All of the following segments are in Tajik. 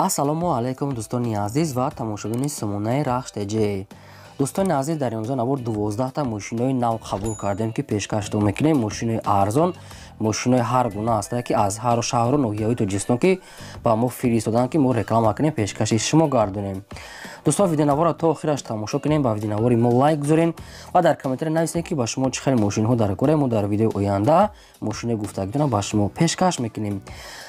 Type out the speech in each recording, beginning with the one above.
Ассалому алайкум дӯстони азиз ва тамошобинони сомонаи Рахш ТЖ. Дӯстони азиз, дар имрӯза навор 12та мошинои нав қабул кардем, ки пешкаштон мекунем. Мошинои арзон, мошинои ҳар гуна ҳастанд, ки аз ҳар шаҳру ноҳияҳои Тоҷикистон ки ба мо фиристоданд, ки мо реклама кунем, пешкаши шумо гардонем. Дӯстон, видеонаворро то охираш тамошо кунем, ба видеонавори мо лайк гузорем ва дар комментария нависем, ки ба шумо чӣ хел мошинҳо дар кора. Мо дар видеои оянда мошинои гуфтагитонро ба шумо пешкаш мекунем.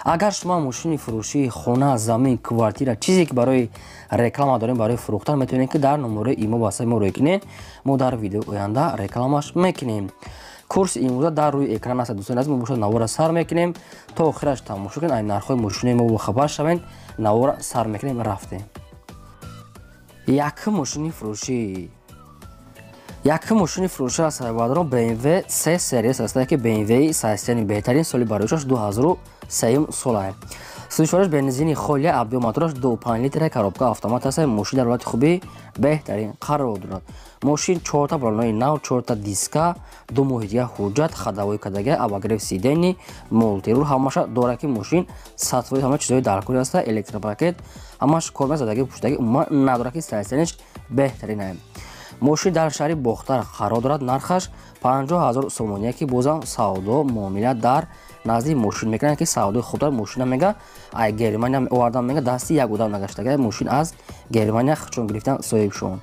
Агар шумо мошини фурӯшии хона, замин, квартира, чизе ки барои реклама дорем, барои фурӯхтан, метавонед, ки дар номерои имо васаи мо рӯй кунед. Мо дар видеои оянда рекламаш мекунем. Курси имрӯза дар рӯи экран аст. Дӯстони азиз, мо бошад навора сар мекунем, то охираш тамошо кунед, ай нархҳои мошинои мо бохабар шавед. Навора сар мекунем, рафтем. Якум мошини фурӯшӣ, якум мошини фурӯшӣ аз сарбадрон BMW C Series аст, ки BMW сайстияни беҳтарин, соли бароишаш 2003 сола. Сӯзишвораш бензини холия, объём мотораш 2,5 литра, коробка автомат аст. Мошин дар ҳолати хуби беҳтарин қарор дорад. Мошин чорта балонои нав, чорта диска, 2 моҳи дига ҳуҷҷат, ходовой кадага, обогрев сидений, мультируль ҳамаша дорад, ки мошин 100% ҳама чизҳои даркорӣ аст. Электропакет ҳамаш кор мекунад, задаги пуштаги умуман надорад, ки состояние ш беҳтарин. Мошин дар шаҳри Бохтар қарор дорад, нархаш 50 000 сомония, ки бозам савдо муомила дар назди мошин мекунанд, ки савдои хубтар. Мошина мега ай Германия овардан, мега дасти як одам нагаштага, мошин аз Германия чун гирифтан соҳибшон.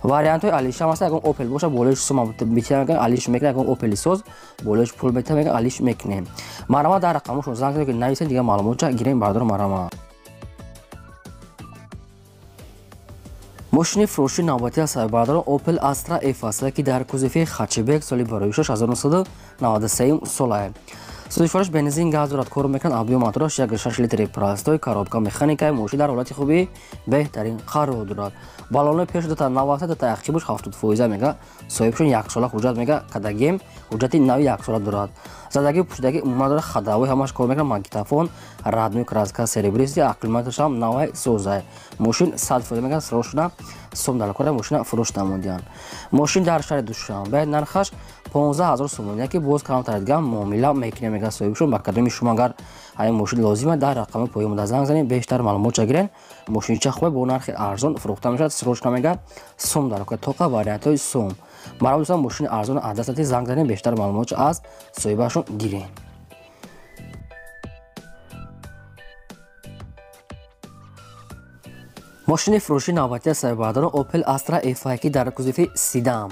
Вариантҳои алишам аст. Ягон Опел боша, болои сума мекунад, алиш мекунад. Ягон Опели соз, болоиш пул метиҳад, мега алиш мекунем. Марҳамат, дар рақамошон занг занед, ки нависед, дигар маълумотча гирем. Бардор, марҳамат. Мошини фурӯши навбатӣ аз сарбардорон Opel Astra F аст, ки дар кузови хэтчбек, соли бароишаш 1993 сола. Сӯзишвораш бензин, газ дорад, кор мекунад. Объём мотораш 1,6 литри простой, коробка механика. Мошин дар ҳолати хуби беҳтарин қарор дорад. Балонои пеш дута нав аст, дута ақибуш 70% мега соҳибшон. Яксола ҳуҷҷат мега кадагем, ҳуҷҷати нави яксола дорад. Задаги пуштаги умуман дорад, ходовой ҳамаш кор мекунад, магнитофон, родной краска, серебристый, аккумуляторшам навай созай. Мошин 100% мега срочно сом дар кора, мошина фурӯш намудианд. Мошин дар шаҳри Душанбе, нархаш 15 000 сомония, ки боз камтар дига муомила мекунем, мега соҳибшон. Ба кадоми шумо агар ҳамин мошин лозима, дар рақами поён занг занед, бештар маълумотча гирен. Мошинча хубе, бо нархи арзон фурӯхта мешавад. Срочно мега сом дар кора, тоқа вариантҳои сом. Марҳамат, дӯстон, мошини арзон аз дастати, занг занед, бештар маълумотча аз соҳибашон гирен. Мошини фурӯши навбатӣ аз сарбардорон Opel Astra F, ки дар кузови седан,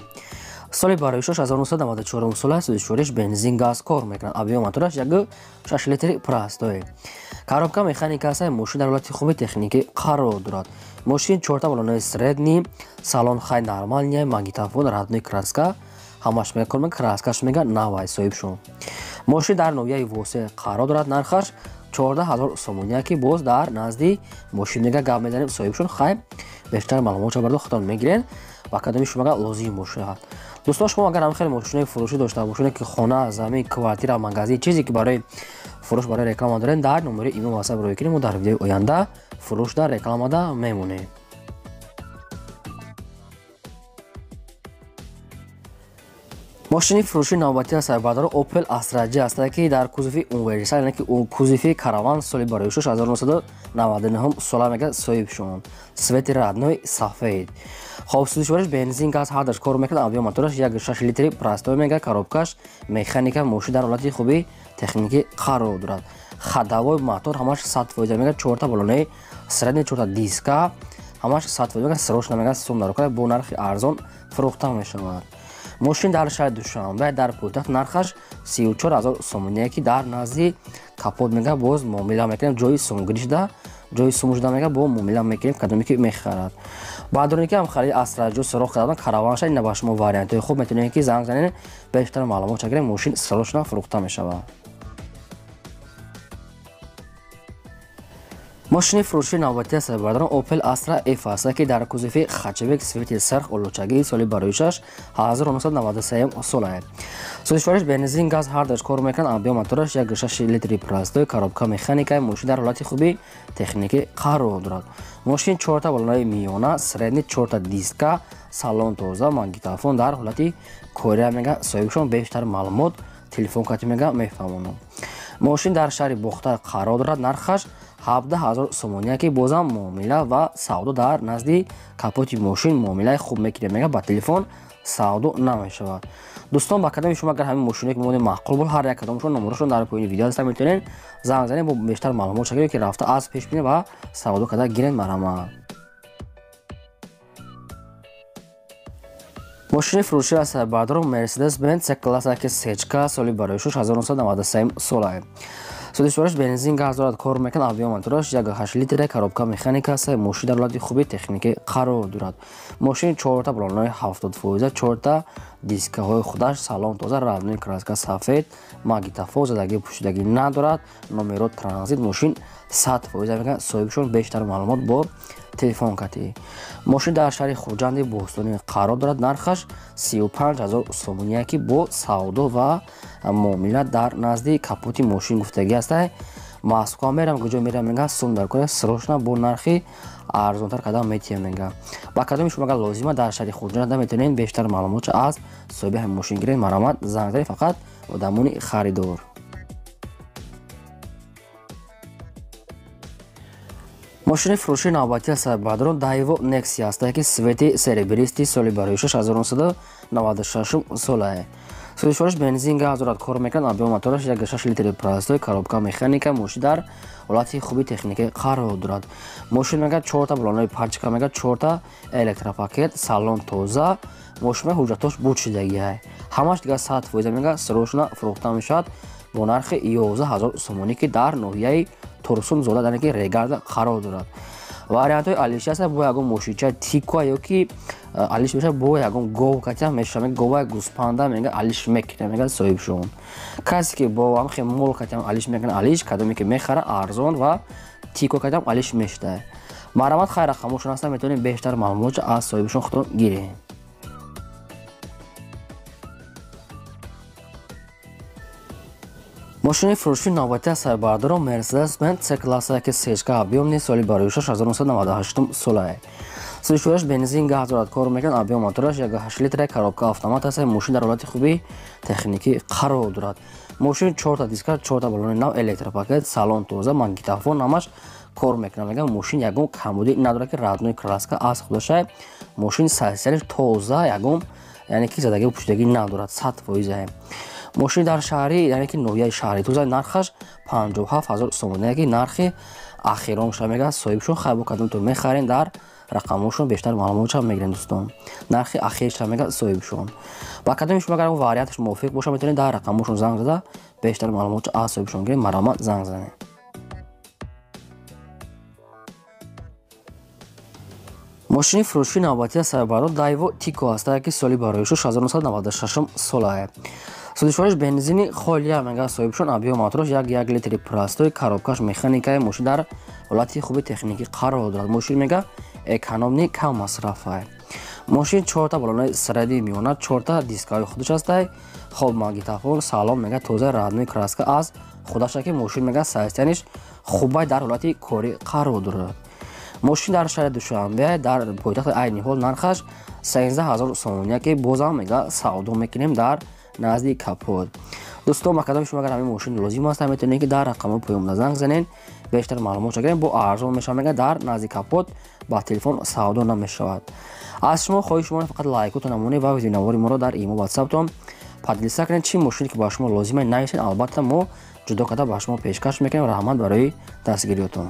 соли бароишаш 1994 сола, сӯзишвориш бензин, газ кор мекунад. Объём мотораш 1,6 литри простой, коробка механика аст. Мошин дар ҳолати хуби техникӣ қарор дорад. Мошин чорта балонои средний, салон хай нормальный, магнитофон, родной краска ҳамаш мега кор мекунад, краскаш мега навай соҳибшон. Мошин дар ноҳияи Восе қарор дорад, нархаш 14 000 сомония, ки боз дар назди мошин мега гап мезанем, соҳибшон хай бештар маълумотшо бардо худтон мегирен, ба кадоми шумо агар лозим бошад. Дӯстон, шумо агар ҳам хеле мошинои фурӯшӣ дошта бошед, ки хона, замин, квартира, магазин, чизе ки барои фурӯш, барои реклама дорем, дар номери имо васап рӯй кунем, мо дар видеои оянда фурӯш дар рекламада мемонем. Мошини фурӯши навбатӣ аз сарбардори Opel Astra J аст, ки дар кузови универсал, яъне ки кузови караван, соли бароишаш 1999 сола, мега соҳибшон. Цвети родной сафед. Хоб, сӯзишвориш бензин, газ ҳардаш кор мекунад. Объём мотораш 1,6 литри простой мега, коробкаш механика. Мошин дар ҳолати хуби техникӣ қарор дорад. Ходовой, мотор ҳамаш 100% мега, чорта балонаи средний, чорта диска ҳамаш 100% мега, срочно мега сум дар бо нархи арзон фурӯхта мешавад. Мошин дар шаҳри Душанбе, дар пойтахт, нархаш 34 000 сомония, ки дар назди капот мега боз муомила мекунем, ҷои сумгирӣ шуда, ҷои сум шуда мега бо муомила мекунем, кадоме ки мехарад. Баъдоне ки ҳам хариди Астра J суроғ кардан караванша, ина ба шумо вариантҳои хуб, метавонед ки занг занед, бештар маълумот гирем. Мошин срочно фурӯхта мешавад. Мошини фурӯши навбатӣ аз сарбардорон Opel Astra F аст, ки дар кузови хэтчбек, цвети сарх олучагӣ, соли бароишаш 1993 сола. Сӯзишвориш бензин, газ ҳардаш кор мекунад. Объём мотораш 1,6 литри простой, коробка механика. Мошин дар ҳолати хуби техникӣ қарор дорад. Мошин чорта балонаи миёна средний, чорта диска, салон тоза, магнитофон дар ҳолати кория мега соҳибшон. Бештар маълумот телефон кати мега мефаҳмонам. Мошин дар шаҳри Бохтар қарор дорад, нархаш 17 000 сомонӣ, ки бозам муомила ва савдо дар назди капоти мошин муомилаи хуб мекунем, мега ба телефон савдо намешавад. Дӯстон, ба кадоми шумо агар ҳамин мошине ки моди маъқул буд, ҳар як кадомшон номерошон дар поёни видео ҳаста, метавонед занг занед, бо бештар маълумот шагиред, ки рафта аз пеш бинед ва савдо карда гиред. Марҳамат. Мошини фурӯшӣ аст баъдро Mercedes Benz C класса, ки сечка, соли барои 1993 сола. Содишвораш бензин, газ дорад, кор мекунад, объём мотораш 1,8 литра, коробка механика аст. Мошин дар ҳолати хуби техникӣ қарор дорад. Мошин чорта баллонҳои 70%, чорта дискаҳои худаш, салон тоза, родной краска сафед, магнитофон, задагӣ пӯшидагӣ надорад, номеро транзит, мошин 100% мекунад. Соҳибшон бештар маълумот бо телефон катӣ. Мошин дар шаҳри Хуҷанди Бостонӣ қарор дорад, нархаш 35 000 сомоние, ки бо савдо ва муомила дар назди капоти мошин гуфтагӣ аст. Москва мерам, куҷо мерам, мега сум дар кора, срочно бо нархи арзонтар кардам метиҳам, мега. Ба кадоми шумо агар лозима, дар шаҳри Хуҷанд метавонед бештар маълумотшо аз соҳиби ҳамин мошин гиред. Марҳамат, занг занед, фақат одамони харидор. Мошини фурӯшии навбатӣ аст баъдро Daewoo Nexia аст, ки цвети серебристый, соли барои 1996 солае. Сӯзишвораш бензин, газ дорад, кор мекунад, объём мотораш 1,6 литри простой, коробка механика, мошин дар ҳолати хуби техникӣ қарор дорад. Мошин мега чорта баллонҳои пачка, мега чорта электропакет, салон тоза, мошин ҳуҷҷатош буд шудагиай. Ҳамаш дигар 100% мега, срочно фурӯхта мешавад бо нархи 11 000 сомонӣ, ки дар ноҳияи Турсунзода, яъне ки Регарда қарор дорад. Вариантҳои алиши аст, бо ягон мошинчаи Тико ё ки алиш мешавад, бо ягон гов катиам мешавад, гова гӯспанда мега алиш мекунад, мега соҳибшон. Касе ки бо ҳамхе мол катиам алиш мекунад, алиш кадоме ки мехара арзон ва Тико катиам алиш мешавад. Марҳамат, хайр, рақамошон ҳастанд, метавонед бештар маълумотшо аз соҳибшон худтон гиред. Мошини фурӯшии навбатӣ аст бардоро Mercedes Benz C класса, ки сечка, объёмный, соли барои 1998 солае. Сӯзишвораш бензин, газ дорад, кор мекунад, объём мотораш 1,8 литра, коробка автомат аст. Мошин дар ҳолати хуби техникӣ қарор дорад. Мошин чорта диска, чорта баллони нав, электропакет, салон тоза, магнитофон, ҳамаш кор мекунад. Мегам мошин ягон камбудӣ надорад, ки родной краска аз худашай. Мошин состояниш тоза, ягон яъне ки задагӣ пӯшидагӣ надорад, 100%. Мошин дар шаҳри, яъне ки ноҳияи шаҳри Туза, нархаш 57 000 сомонӣ, ки нархи ахирон шуда, мега соҳибшон. Хайр, бо кадомтон мехарен, дар рақамҳошон бештар маълумотшам мегирем, дӯстон. Нархи ахирша мега соҳибшон. Ба кадоми шумо агар варианташ мувофиқ боша, метавонед дар рақамҳошон занг зада бештар маълумотшо аз соҳибшон гирем. Марҳамат, занг занед. Мошини фурӯшии навбатӣ аст баро Daewoo Tico аст, ки соли барои 1996 солае. Сӯзишвориш бензини холия, мега соҳибшон, объём мотораш 1,1 литри простой, коробкаш механикаи, мошин дар ҳолати хуби техникӣ қарор дорад. Мошин мега экономный, кам масрафай. Мошин чорта баллонаи средний, миёна, чорта дискаҳои худаш ҳастай. Хоб, магнитофон, салон мега тоза, родной краска аз худаша, ки мошин мега состояниш хубай, дар ҳолати корӣ қарор дорад. Мошин дар шаҳри Душанбе, дар пойтахти, айни ҳол нархаш 13 000 сомонӣ, ки бозам мега савдо мекунем дар назди капот. Дӯстон, ба кадоми шумо агар ҳамин мошин лозим аст, метавонед ки дар рақамҳои поёнда занг занед, бештар маълумот гирем, бо арзон мешавад, мега дар назди капот, ба телефон савдо намешавад. Аз шумо хоҳиш шумо фақат лайкотон намонед ва видеонавори моро дар имо, ватсаптон поделиться кунед. Чӣ мошине ки ба шумо лозима, нависед, албатта мо ҷудо карда ба шумо пешкаш мекунем. Раҳмат барои дастгириётон.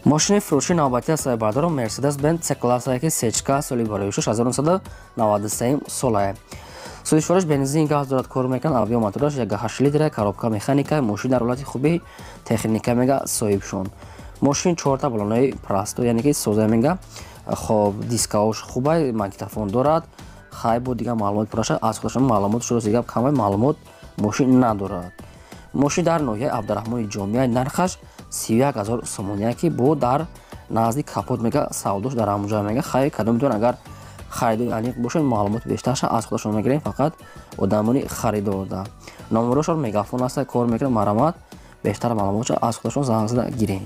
Мошини фурӯшии навбатӣ аст бардоро Mercedes Benz C класса, ки сечка, соли барои 1993 солае. Сӯзишвораш бензин, газ дорад, кор мекунад, объём мотораш 1,8 литра, коробка механика, мошин дар ҳолати хуби техника, мега соҳибшон. Мошин чорта баллонаи простой, яъне ки соза, мега хоб, дискаош хубай, магнитофон дорад. Хай, бо дигар маълумот пураша аз худашон маълумот шуд, дигар камай маълумот мошин надорад. Мошин дар ноҳияи Абдураҳмони Ҷомия, нархаш 31 000 сомонӣ, ки бо дар назди капот мега савдош дар ҳамонҷо, мега. Хайр, кадомитон агар харидори аниқ бошед, маълумоти бештарша аз худашон мегирем, фақат одамони харидорда. Номерошон мегафон аст, кор мекунад. Марҳамат, бештар маълумотшо аз худашон занг зада гирем.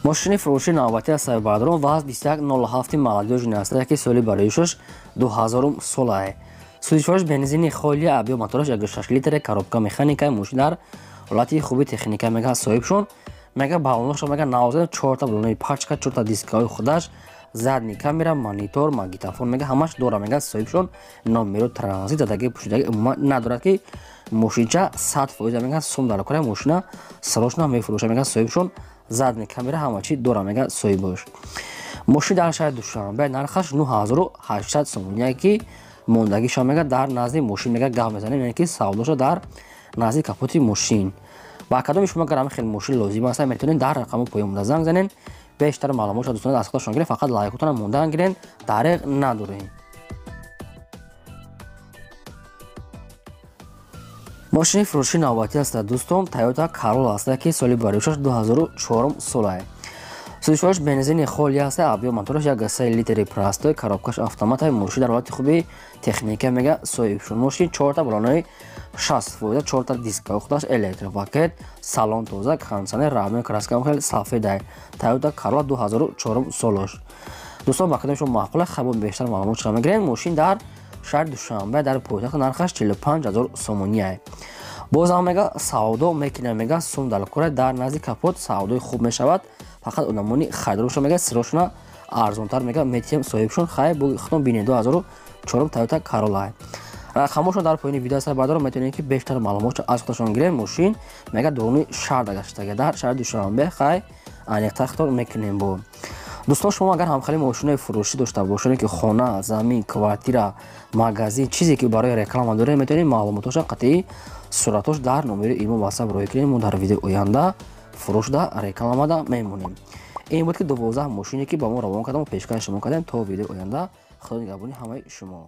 Мошини фурӯшии навбатӣ аст баъдрон ВАЗ 2107 молодёжный аст, ки соли барои 2000 солае. Сӯзишвораш бензини холия, объём мотораш 1.6 литре, коробка механика, мошин дар ҳолати хуби техника мега соҳибшон. Мега баллоноша мега навзад, 4та баллонои пачка, 4та дискаҳои худаш, задний камера, монитор, магнитофон мега ҳамаш дора мега соҳибшон. Номеро транзит задаги пӯшидаги умуман надорад ки мошинча 100% мега сум дар кора мошина срочно мефурӯша мега соҳибшон. Задний камера ҳама чи дора мега соҳибош. Мошин дар шаҳри Душанбе нархаш 9800 сомонӣ ки мондагиша мега дар назди мошин мега гап мезанем, яъне ки савдоша дар назди капоти мошин. Ба кадоми шумо агар ҳамин хел мошин лозим аст, метавонед дар рақами поён монда занг занед. Бештар маълумотро дӯстон аз худашон гиред, фақат лайкотонро монда гиред, дареғ надорем. Мошини фурӯши навбатӣ аст дӯстон, Toyota Corolla аст ки соли бароишаш 2004 солае. Сӯзишвораш бензини холи аст, объём мотораш 1.3 литри простой, коробкаш автомат, мошин дар ҳолати хуби техника мега соҳибшон. Мошин 4та баллонои 60%, 4та диска худаш, электропакет, салон тоза, кондиционер, равной краска хеле сафед. Toyota Corolla 2004 солаш. Дӯстон ба кадом шумо маъқул аст, хабар бештар маълумот чиқа мегирем. Мошин дар шаҳри Душанбе дар пойтахт нархаш 45000 сомонӣ аст. Бозам мега савдо мекунем мега сум дар кора дар назди капот савдои хуб мешавад. Фақат одамони харидоршон мега сирошона арзонтар мега метиҳем соҳибшон. Хай бу худтон бинед 2004 Toyota Corolla. Рақамошон дар поёни видео аст, баъдро метавонед ки бештар маълумотро аз худашон гиред. Мошин мега дуруни шаҳр гаштага дар шаҳри Душанбе. Хай аниқтар худтон мекунем бо. Дӯстон шумо агар ҳамхели мошинои фурӯшӣ дошта бошед ки хона, замин, квартира, магазин, чизе ки барои реклама доред, метавонед маълумотошо қатъи суратош дар номери имо WhatsApp роҳӣ кунед. Мо дар видеои оянда фурӯшда рекламада мемонем. Ин буд ки 12 мошине ки ба мо равон кардам, пешкаш шумо кардем. То видеои оянда Худо нигаҳбони ҳамаи шумо.